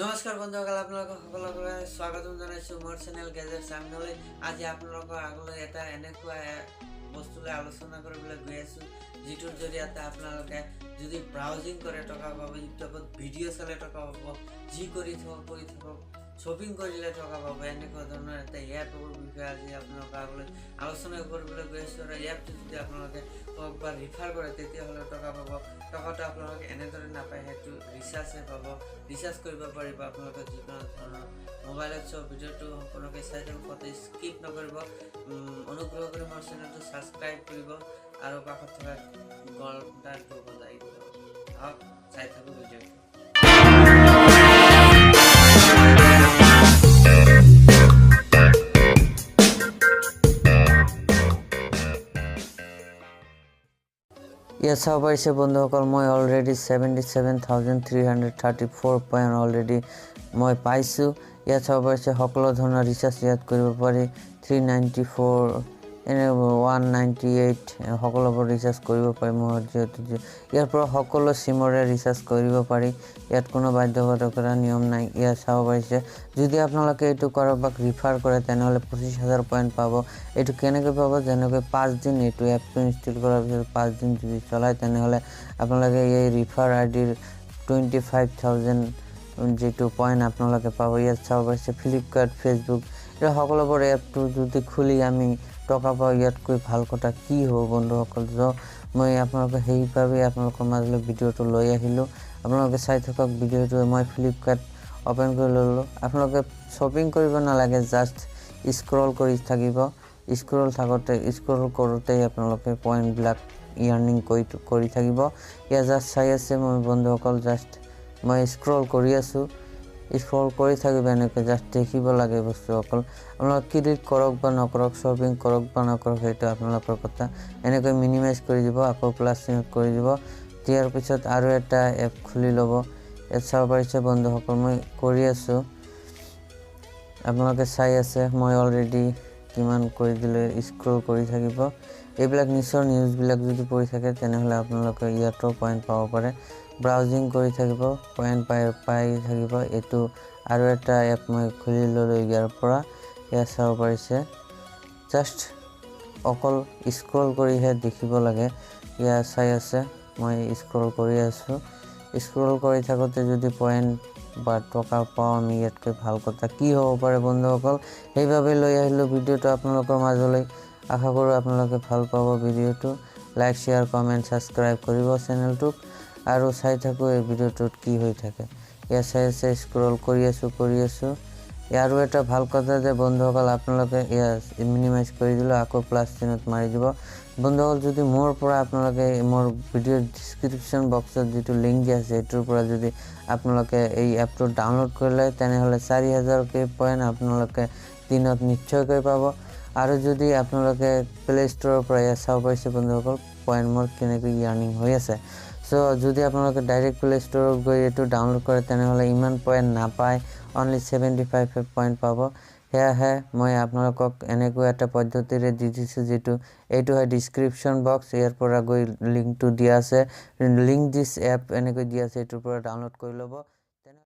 নমস্কাৰ বন্ধুসকল, আপোনালোকক সকলোকে স্বাগতম জনাইছোঁ মোৰ চেনেল গেজেট চামিনলৈ। আজি আপোনালোকৰ আগলৈ এটা এনেকুৱা বস্তুলৈ আলোচনা কৰিবলৈ গৈ আছোঁ, যিটোৰ জৰিয়তে আপোনালোকে যদি ব্ৰাউজিং কৰে টকা পাব, ইউটিউবত ভিডিঅ' চালে টকা পাব, যি কৰি থাকক কৰি থাকক, শ্বপিং কৰিলে টকা পাব। এনেকুৱা ধৰণৰ এটা এপৰ বিষয়ে আজি আপোনালোকৰ আগলৈ আলোচনা কৰিবলৈ গৈ আছোঁ। আৰু এপটো যদি আপোনালোকে ক'ৰবাত ৰিফাৰ কৰে, তেতিয়াহ'লে টকা পাব। টকাটো আপোনালোকে এনেদৰে নাপায়, সেইটো ৰিচাৰ্জহে পাব। ৰিচাৰ্জ কৰিব পাৰিব আপোনালোকে যিকোনো ধৰণৰ মোবাইলত। চ' ভিডিঅ'টো সম্পূৰ্ণকৈ চাই থাকক, কতো স্কিপ নকৰিব। অনুগ্ৰহ কৰি মোৰ চেনেলটো ছাবস্ক্ৰাইব কৰিব আৰু কাষত থকা ঘণ্টাটো বজাই দিব। আহক, চাই থাকোঁ ভিডিঅ'টো। ইয়াত চাব পাৰিছে বন্ধুসকল, মই অলৰেডি 77,334 পইণ্ট অলৰেডি মই পাইছোঁ। ইয়াত চাব পাৰিছে, সকলো ধৰণৰ ৰিচাৰ্জ ইয়াত কৰিব পাৰি। 394, এনে 198, সকলোবোৰ ৰিচাৰ্জ কৰিব পাৰি। মই যিহেতু ইয়াৰ পৰা সকলো চিমৰে ৰিচাৰ্জ কৰিব পাৰি, ইয়াত কোনো বাধ্যবাধকতা নিয়ম নাই। ইয়াত চাব পাৰিছে, যদি আপোনালোকে এইটো কাৰোবাক ৰিফাৰ কৰে, তেনেহ'লে 25,000 পইণ্ট পাব। এইটো কেনেকৈ পাব? যেনেকৈ 5 দিন এইটো এপটো ইনষ্টল কৰাৰ পিছত 5 দিন যদি চলায়, তেনেহ'লে আপোনালোকে এই ৰিফাৰ আই ডিৰ 25,000 যিটো পইণ্ট আপোনালোকে পাব। ইয়াত চাব পাৰিছে, ফ্লিপকাৰ্ট, ফেচবুক, এই সকলোবোৰ এপটো যদি খুলি আমি টকা পাওঁ, ইয়াতকৈ ভাল কথা কি হ'ব বন্ধুসকল? চ' মই আপোনালোকে সেইবাবেই আপোনালোকৰ মাজলৈ ভিডিঅ'টো লৈ আহিলোঁ। আপোনালোকে চাই থাকক ভিডিঅ'টো। মই ফ্লিপকাৰ্ট অ'পেন কৰি ল'লোঁ। আপোনালোকে শ্বপিং কৰিব নালাগে, জাষ্ট স্ক্ৰল কৰি থাকিব। স্ক্ৰল থাকোঁতে, স্ক্ৰল কৰোঁতেই আপোনালোকে পইণ্টবিলাক ইয়াৰ্নিং কৰি কৰি থাকিব। ইয়াত জাষ্ট চাই আছে মই বন্ধুসকল, জাষ্ট মই স্ক্ৰল কৰি আছোঁ। স্ক্ৰল কৰি থাকিব এনেকৈ, জাষ্ট দেখিব লাগে বস্তু অকল। আপোনালোকে ক্লিক কৰক বা নকৰক, শ্বপিং কৰক বা নকৰক, সেইটো আপোনালোকৰ কথা। এনেকৈ মিনিমাইজ কৰি দিব, আকৌ প্লাছ চিহ্নত কৰি দিব। দিয়াৰ পিছত আৰু এটা এপ খুলি ল'ব। ইয়াত চাব পাৰিছে বন্ধুসকল, মই কৰি আছোঁ, আপোনালোকে চাই আছে। মই অলৰেডি কিমান কৰি দিলে। স্ক্ৰল কৰি থাকিব। এইবিলাক নিজৰ নিউজবিলাক যদি পঢ়ি থাকে, তেনেহ'লে আপোনালোকে ইয়াতো পইণ্ট পাব পাৰে। ব্ৰাউজিং কৰি থাকিব, পইণ্ট পাই পাই থাকিব। এইটো আৰু এটা এপ মই খুলি ল'লোঁ ইয়াৰ পৰা। ইয়াত চাব পাৰিছে, জাষ্ট অকল স্ক্ৰল কৰিহে দেখিব লাগে। ইয়াত চাই আছে, মই স্ক্ৰল কৰি আছোঁ। স্ক্ৰল কৰি থাকোঁতে যদি পইণ্ট বা টকা পাওঁ আমি, ইয়াতকৈ ভাল কথা কি হ'ব পাৰে বন্ধুসকল? সেইবাবে লৈ আহিলোঁ ভিডিঅ'টো আপোনালোকৰ মাজলৈ। আশা কৰোঁ আপোনালোকে ভাল পাব ভিডিঅ'টো। লাইক, শ্বেয়াৰ, কমেণ্ট, ছাবস্ক্ৰাইব কৰিব চেনেলটোক আৰু চাই থাকোঁ এই ভিডিঅ'টোত কি হৈ থাকে। ইয়াত চাই আছে, স্ক্ৰল কৰি আছোঁ, কৰি আছোঁ। আৰু এটা ভাল কথা যে বন্ধুসকল, আপোনালোকে ইয়াত মিনিমাইজ কৰি দিলোঁ, আকৌ প্লাছ চিহ্নত মাৰি দিব। বন্ধুসকল, যদি মোৰ পৰা আপোনালোকে মোৰ ভিডিঅ'ৰ ডিছক্ৰিপশ্যন বক্সত যিটো লিংক দিয়া আছে, সেইটোৰ পৰা যদি আপোনালোকে এই এপটো ডাউনলোড কৰি লয়, তেনেহ'লে 4000কৈ পইণ্ট আপোনালোকে দিনত নিশ্চয়কৈ পাব। আৰু যদি আপোনালোকে প্লে' ষ্ট'ৰৰ পৰা, ইয়াত চাব পাৰিছে বন্ধুসকল, পইণ্ট মোৰ কেনেকৈ ইয়াৰ্নিং হৈ আছে। চ' যদি আপোনালোকে ডাইৰেক্ট প্লে' ষ্ট'ৰত গৈ এইটো ডাউনলোড কৰে, তেনেহ'লে ইমান পইণ্ট নাপায়, অনলি 75 পইণ্ট পাব। সেয়াহে মই আপোনালোকক এনেকুৱা এটা পদ্ধতিৰে দি দিছোঁ, যিটো এইটো হয় ডিছক্ৰিপশ্যন বক্স। ইয়াৰ পৰা গৈ লিংকটো দিয়া আছে, লিংক দিছ এপ এনেকৈ দিয়া আছে, এইটোৰ পৰা ডাউনলোড কৰি ল'ব।